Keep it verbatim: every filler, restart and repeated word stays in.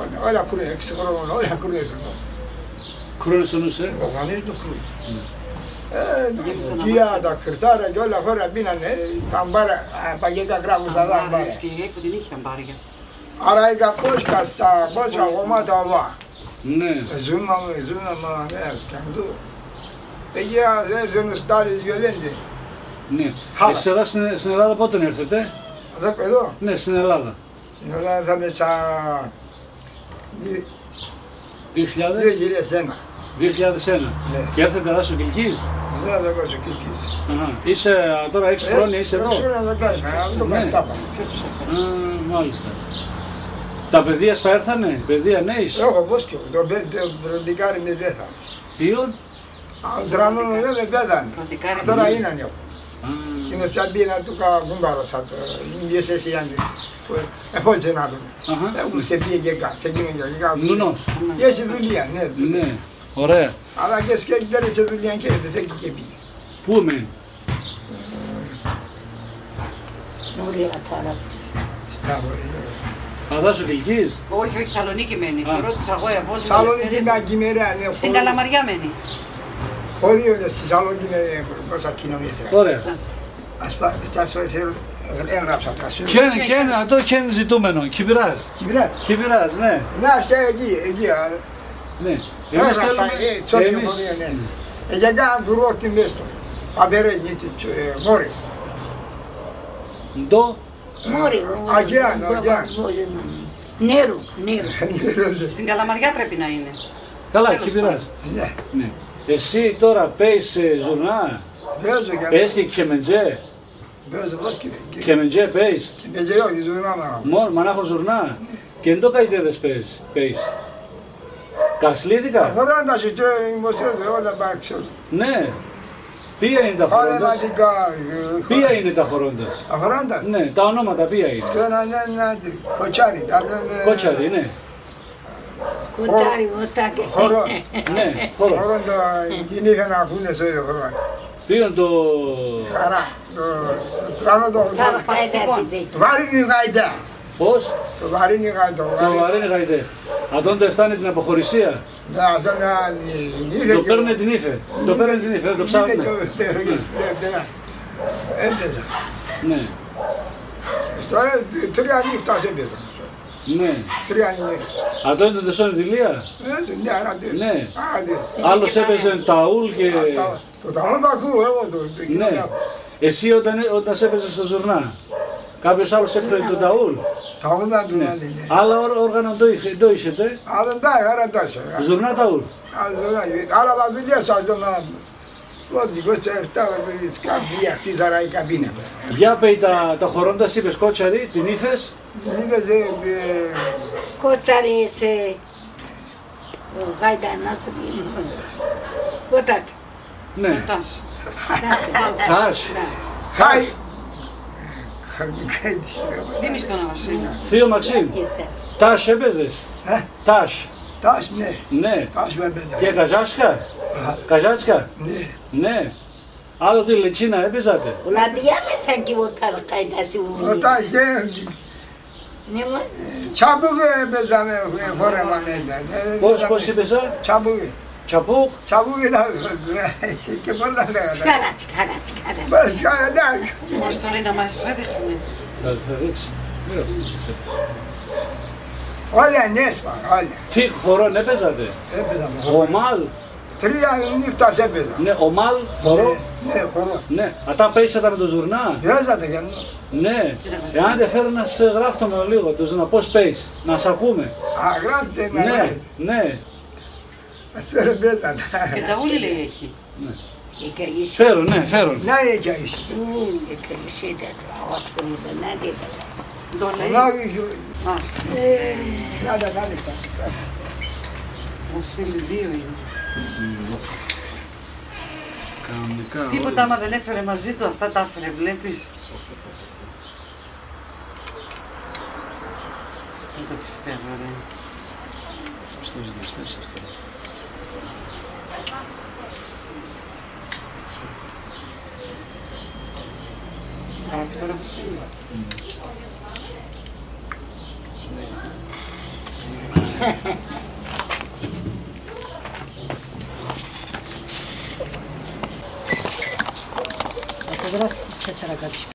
Όλα, όλα κρούουνε, έξι χρονών, όλα κρούουνε έξι χρονών. Κρούουνε σο νου σ', ε; Κανείς ντο κρούει. Ναι. Ε, τα κοκκία, τα κυρτάρια και όλα χώρα πίνανε, τα αμπάρια, α, παγιέκα γράφουν τα αμπάρια. Αμπάρια, και η Αίγυπτο την είχε αμπάρια. Άρα, η καπόσκα, στα πόσα γαμάτα οβά. Ναι. Εζούμε, εζούμε, μα, ναι, κι αν το. Εκεί, α, έρθεν ο Στάλης Γιολέντη. Ναι. Χάλας. Εσείς εδώ στην, στην Ελλάδα πότε έρθετε; Εδώ, εδώ. Ναι, στην Ελλάδα. Στην Ελλάδα ήρθαμε στα δι-, Δύο χιλιάδες; δύο χιλιάδες ένα. Δύο χιλιάδες ένα. Ναι. Και έρθετε εδώ σο Κιλκίζ; Ναι, εδώ σο Κιλκίζ. Αχά. Είσαι, α, τώρα έξι χρόνια είσαι εδώ; Έξι χρόνια εδώ πέρα, α, το Ναι. πας τάπα. Ποιος τους έφερε; Α, μάλιστα. Τα παιδία σ' πα έρθανε; Παιδία, νέοι σ'; Έχω, πώς και, το παι-, το ποντικάρι μ' επέθανε. Ποιον; Α, ο τρανόν, ε, επέθανε. Ποντικάρι. Α, τώρα έναν έχω. Α. Εκείνος πια πήγεν να του κα-, κουμπάρος, α, το, είναι διαισθησία, που εφώτισε να τον. Αχά. Έτουσε, επήγε και κα-, σε εκείνον και κα-, Νουνός. Νουνός. Και σε δουλεία, ναι, δουλεία. Ναι. Ωραία. Αλλά και σκέφτεται σε δουλεία και δεν θέλει και πήγε. Πού μένει; Μωρία τώρα. Στα Μωρία. Αδά σο Κιλκίζ; Όχι, όχι, Σαλονίκη μένει. Α. Το ρώτησα εγώ, εγώ, Σαλονίκη, Δευτέρα. Μια κυμερά, ναι, Στην χωρί- Καλαμαριά μένει. Χωρί, ε, στη Σαλονίκη είναι πόσα χιλιόμετρα. Ωραία. Ας πα-, ας τα σου έφερω, έγραψα τα σου. Κι έν', κι έν', ατό κι έν' ζητούμενον. Κι πειράζ'. Κι πειράζ'. Κι πειράζ', ναι. Να σε εκεί, εκεί, α, Ναι. Εμείς Τώρα θέλουμε, θα, ε, τσόκι εμείς, χωρί, ναι. Ε, για καν κουρόρ' τη μες το. Παπερέ, νίκη, τσο-, ε, μόρι. Ντο; Μόρι, ο, Αγία, ο, Αγία. ο, ο, Νέρου, Νέρου. Νέρου, ναι. Στην Καλαμαριά πρέπει να είναι. Καλά, Τέλος εκεί πειράζ'. Πάντων. Ναι. Ναι. Εσύ τώρα παίζεις, ε, ζουρνά; Παίζω κι Παίζεις και κεμεντζέ; Παίζω, πώς και, και Κεμεντζέ παίζεις; Κεμεντζέ, όχι, ζουρνά μάνα. Μόνο, μανάχον ζουρνά; Ναι. Και ντο καϊτέδες παίζεις; Παίζεις; Κασλίδικα; Αχωράντας, ατό, η μοσχέδε, όλα πα, ξέρω. Ναι. Ποία είναι τα αχωράντας; Παλαιματικά, ε, Ποία χώρα- είναι τα αχωράντας; Αχωράντας; Ναι, τα ονόματα ποία είναι; Το έναν, έναν, έναν, Κοτσάρι, τα, τα, τα, Κοτσάρι, ναι. Κοτσάρι, χώρο- μοτά και χώρο. Ναι, χώρο. Χώρο το κυνήγαν να ακούνε σε όλο χώρο. Ποίον; Το Χαρά, το, το τρανό το Χαρά, καηδάς είτε. Βαρύνει γαϊτά. Πώς; Το βαρύνει γαϊτά, το Το βαρύνει. Βαρύνει γαϊτά. Ατόν ντο εφτάνει την αποχωρησία. Ναι, ατόν να, νι-, νι-, Το παίρνει την ύφε. Το παίρνει την ύφε, το ψάχνει. Ναι. Έπαιζα. Ναι. Στο, ε, τρ-, τρία νύχτας έπαιζα. Ναι. Τρία ημέρες. Ατό ήτανε τ' εσόν η δουλεία; Ε, ναι, αραντές. Ναι. Αραντές. Άλλος έπαιζε ταούλ και Α, τα-, το ταούλ το ακούω εγώ, το, το Ναι. Εσύ όταν, όταν σ' έπαιζες σο ζουρνά, κάποιος άλλος έκρουε το ταούλ; Ταούλ να το Ναι. Λένε, ναι. Άλλα όρ-, όργανα ντο είχ-, ντο είχετε; Α, δεν τα, αραντάς, ε. Ζουρνά, ταούλ. Α, ζουρνά, ε. Άλλα τα δουλειά σας, το να Πρώτη, είκοσι εφτά, σκάφη, αυτή σαρά η καμπίνα. Για πέει τα, τα αχωράντας, είπες Κότσαρι, την ύφες. Την ύφες, ε, ε, Κότσαρι, σε, ο Γαϊτανάς, ο Κοτάκ. Ναι. Τάσ. Τάσ. Τάσ. Ναι. Χάι. Χα-, χα-, Θύμισε τον, Μαξίμ. Θείο Μαξίμ. Είσαι. Τάσ έπαιζες; Ε; Τάσ. Τάσ, ναι. Ναι. Τάσ με έπαιζα. Και καζάτσκα; Α. Καζάτσκα; Ναι. Ναι. Άλλο τη λετσίνα έπαιζατε; Ουλά, διάμεσα κι εγώ τα καηδάς ήμουν. Ρωτάς, ε, Ναι, μωρέ. Τσαμπούκ έπαιζαμε, ε, χόρεμα, ναι, ναι, ναι, Πώς, έπαιζαμε. Πώς είπες, α; Τσαμπούκ. Τσαπούκ; Τσαμπούκ ήταν, και πολλά λέγανε. Τσικάρα, τσικάρα, τσικάρα. Μας τσικάρα, ναι. Πώς τώρα είναι, μας έδειχνε. Θα, θα δείξει. Μη ρωτάς. Όλα, ναι, σπα-, όλα. Τι χορόν έπαιζατε; Έπαιζαμε χορόν. Ομάλ; Τρία νύχτας έπαιζα. Ναι, Ομάλ, χορό. Ναι, ναι, χορό. Ναι, ατά παίζα τα με το ζουρνά. Παίζα τα για μένα. Ναι. Εάν δεν φέρω να σε γράφτουμε λίγο, το ζουρνά, πώς παίζεις, να σ' ακούμε. Α, γράφτσε, να Ναι, γράφτσε. Ναι. Ας φέρω, παίζα τα. Και ταούλ, λέει, έχει. Ναι. Φέρον, ναι, φέρον. Να, ε, κι αΐσι. Μμμ, ε, κι αΐσι, τα, τα, τα, τα, τα, τα, Ντο λέει; Λάγι, Α. Ε. Να τα κάνεις τα. Βασίλη, δύο είναι. Μμμ. Κανονικά, Τίποτα, όλα. Άμα δεν έφερε μαζί του, αυτά τα έφερε, βλέπεις. Δεν το πιστεύω, ρε. Πώς το ζητάς, θες αυτό; Γράφει τώρα, Βασίλη. Μμμ. Ατό τώρα σε τσατσαρακάτσ'